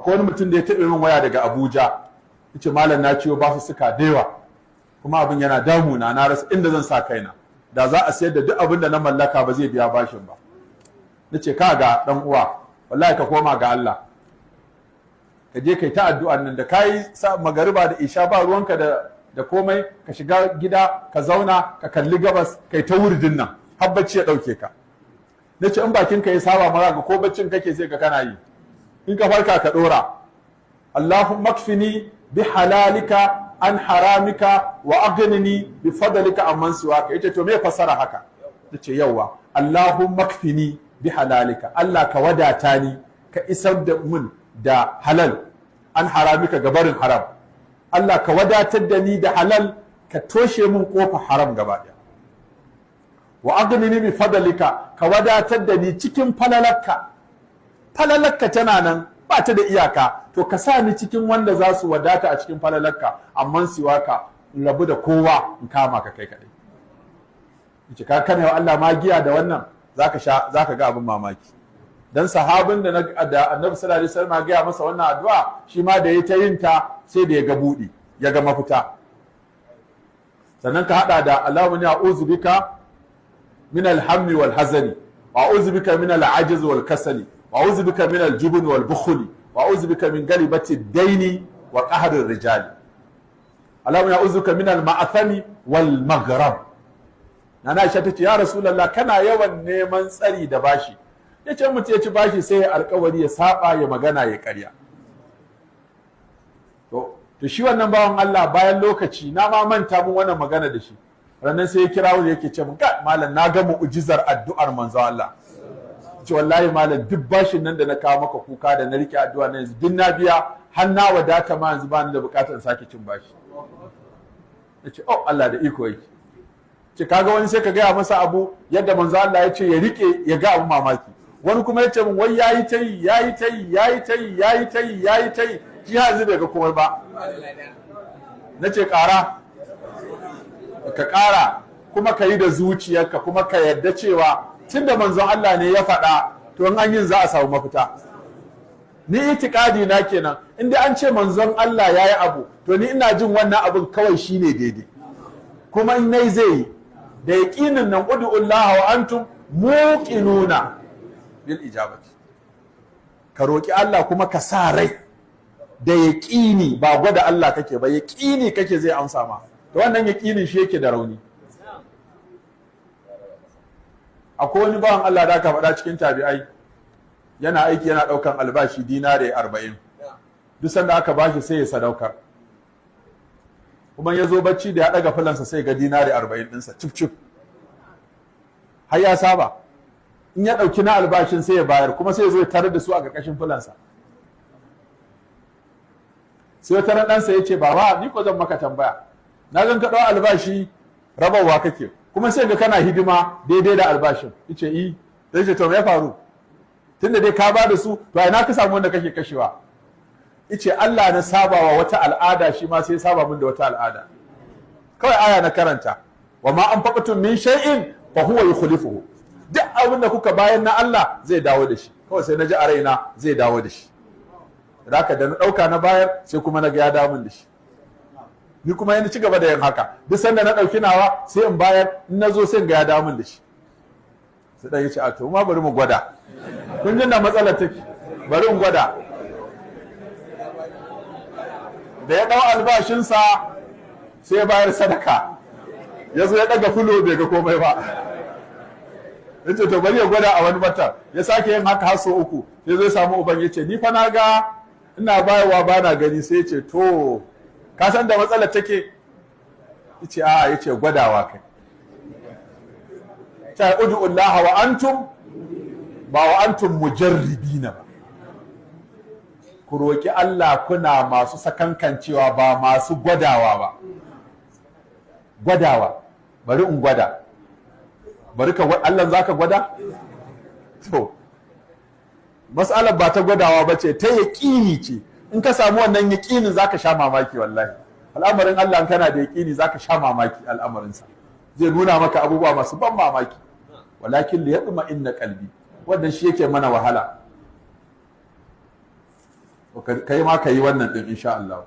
Akwai wani mutum da ya taɓa min waya daga Abuja, yace, "Malam, na ciwo basu suka da yawa, kuma abin yana damuna, na rasa inda zan sa kaina. Da za a sayar da duk abin da na mallaka, ba zai biya bashin ba." Nace, "Ka ga, dan uwa, wallahi ka koma ga Allah, ka je kai ta addu'an nan da kayi sa magariba da isha. Ba ruwanka da komai, ka shiga gida, ka zauna, ka kalli gabas, kai ta wurdin nan har bacci ya dauke ka." Nace, "In bakin ka ya saba maka ga ko baccin kake, sai ka kana yi. In ka farka, ka dora 'Allahumma kfini bi halalika an haramika wa aghnini bi fadlika amman siwaka.'" Yace, "To me fasara haka?" Nace, "Yawa, Allahumma kfini bi halalika, Allah ka wadata ni, ka isar da mun da halal, an haramika, gabarin haram. Allah ka wadatar da ni da halal, ka toshe mun kofar haram gaba ɗaya. Wa aghnini bi fadlika, ka wadatar da ni cikin falalarka. Falalarka tana nan, ba ta da iyaka, to ka sa ni cikin wanda za su wadata a cikin falalarka, amman siwaka, in rabu da kowa, in kama ka kai kaɗai." Yace, ka kana wa Allah magiya da wannan, zaka sha, zaka ga abin mamaki. Dan sahabin da Annabi sallallahu alaihi wasallam ya gaya masa wannan addu'a, shi ma da ya ta yin ta, sai da ya ga buɗi, ya ga mafita. Sannan ka hada da "Allahumma inni a'udhu bika min al-hammi wal hazani, wa a'udhu bika min al-ajz wal kasali, wa a'udhu bika min al-jubn wal bukhli, wa a'udhu bika min galibati ad-daini wa qahri ar-rijali. Allahumma inni a'udhu bika min al-ma'thami wal maghrab." Nana Aisha tace, "Ya Rasulullah, kana yawan neman tsari da bashi." Yace, mutum ya ci bashi, sai ya alkawari ya saba, ya magana ya karya. To shi wannan bawan Allah, bayan lokaci, na ma manta mun wannan magana da shi, ranar sai ya kira wani, yake ce mun, "Ka malam, na ga mu'jizar addu'ar manzo Allah." Ce, "Wallahi malam, duk bashin nan da na kawo maka kuka, da na rike addu'a na, yanzu duk na biya, har na wadata ma, yanzu ba ni da bukatar in sake cin bashi." Yace, "Oh, Allah da iko yake." Ce, kaga wani sai ka gaya masa abu yadda manzo Allah ya ce ya rike, ya ga abu mamaki. Wani kuma ya ce min wai yayi ta yi, yayi ta yi, yayi ta yi, yayi ta yi, yayi ta yi, shi har yanzu bai ga komai ba. Na ce, ƙara, ka ƙara, kuma ka yi da zuciyarka, kuma ka yarda cewa tunda manzon Allah ne ya faɗa, to in an yin, za a samu mafita. Ni itikadi na kenan, in dai an ce manzon Allah ya yi abu, to ni ina jin wannan abin kawai shine daidai, kuma in nayi zai yi, da yaƙinin nan. Ud'ullaha wa antum muqinuna bil ijabati. Ka roki Allah kuma ka sa rai da yaƙini, ba gwada Allah kake ba, yaƙini kake zai amsa ma. To wannan yaƙinin shi yake da rauni. Akwai wani bawan Allah da aka faɗa cikin tabi'ai, yana aiki, yana ɗaukan albashi dinare 40. Duk sanda aka bashi, sai ya sadaukar. Kuma ya zo bacci, da ya ɗaga filansa, sai ga dinare 40 ɗinsa cif cif, har ya saba. In ya ɗauki na albashin, sai ya bayar, kuma sai ya zo ya tarar da su a ƙarƙashin filansa. Sai wata ran ɗansa ya ce, "Baba, ni ko zan maka tambaya. Na gan ka ɗau albashi, rabarwa kake, kuma sai ga kana hidima daidai da albashin." Yace, "I." Sai ce, "To me ya faru? Tunda dai ka ba da su, to ina ka samu wanda kake kashewa?" Yace, "Allah na sabawa wata al'ada, shi ma sai ya saba min da wata al'ada. Kawai aya na karanta, 'Wa ma anfaqtum min shay'in fa huwa yukhlifuhu'. Duk abin da kuka bayan na Allah zai dawo da shi. Kawai sai na ji a raina zai dawo da shi. Haka da na ɗauka na bayar, sai kuma na ga ya dawo min da shi. Ni kuma yana ci gaba da yin haka. Duk sanda na ɗauki nawa, sai in bayar. In na zo, sai in ga ya dawo min da shi." Sai ɗan ya ce, "A to ma bari mu gwada. Kun jin da matsalar take, bari in gwada." Da ya ɗau albashinsa, sai ya bayar sadaka. Ya zo ya ɗaga fulo, bai ga komai ba. Ya ce, to bari ya gwada a wani watan. Ya sake yin haka har sau uku. Sai zai samu uban, ya ce, "Ni fa na ga ina bayarwa, ba na gani." Sai ya ce, "To ka san da matsalar take?" Ya ce, "A." Ya ce, "Gwadawa kai ta ud'ullaha wa antum, ba wa antum mujarribina ba. Ku roki Allah kuna masu sakankancewa, ba masu gwadawa ba." Gwadawa, bari in gwada, bari ka Allah za ka gwada. To mas'alar ba ta gwadawa ba ce, ta yaƙini ce. In ka samu wannan yaƙinin, za ka sha mamaki. Wallahi, al'amarin Allah, kana da yaƙini, za ka sha mamaki. Al'amarinsa zai nuna maka abubuwa masu ban mamaki. Walakin li yatma inna qalbi, wannan shi yake mana wahala. Kai ma ka yi wannan din, insha Allah.